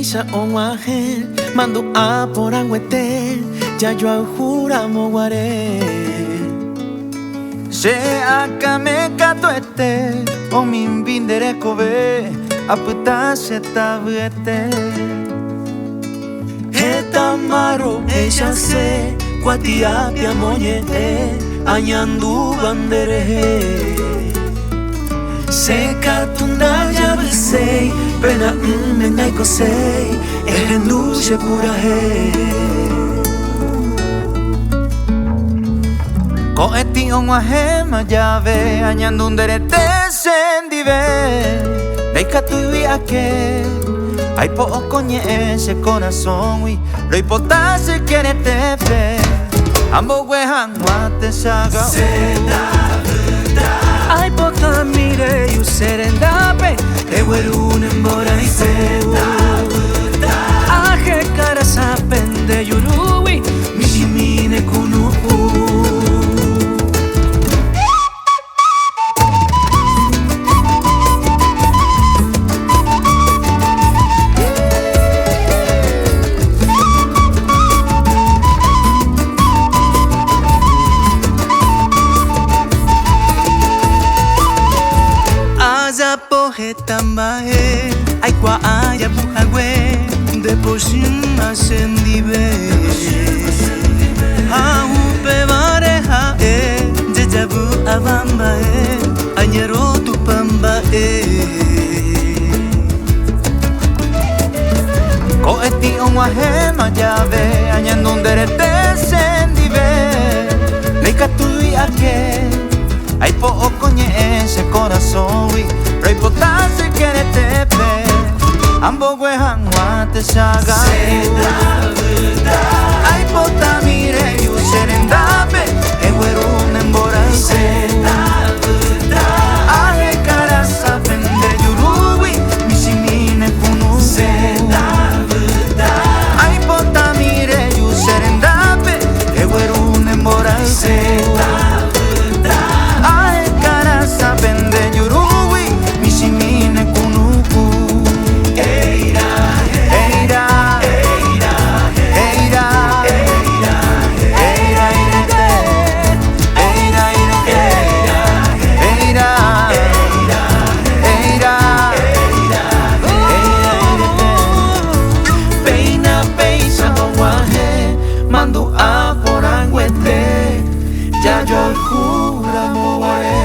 péicha og̃uahẽ mandu'a porãnguete jajoayhúramoguare. Che akãme katuete omimbi nde rekove apyta che tavyete. Heta rohechase kuatiápe amoñe'ẽ añandúva nderehe. Che katu ndajavyséi pena'ỹme ndaikoséi ehendu che purahéi. Ko'ẽtĩ og̃uahẽma jave añandu nderete chendive ndaikatúigui ake aipo'o ñe'ẽ che korasõgui roipota che keretépe ambogue hag̃ua techaga'u. Aipotami reju che rendápe egueru ne mborayhu. Ahekarasápe nde jurúgui michĩmi ne kunu'ũ. Ajapo heta mba'e aikuaa japuhague ndepochyma chendive. Ha upévare ha'e jejavy'áva mba'e añerotupa mba'e. Ko'ẽtĩ og̃uahẽma jave añandu nderete chendive ndaikatúi ake aipo'o ko ñe'ẽ che korasõgui roipota che keretépe ambogue hag̃ua techaga'u. Aipotami reju che rendápe egueru ne mborayhu. Ahekarasápe nde jurúgui michĩmi ne kunu'ũ. Aipotami reju che rendápe egueru ne mborayhu. Ahekarasápe nde jurúgui michĩmi ne kunu'ũ. Eira, eira, eira, eira irete, eira irete, eira, eira, eira irete. Péina péicha og̃uahẽ mandu'a porãnguete jajoayhúramoguare.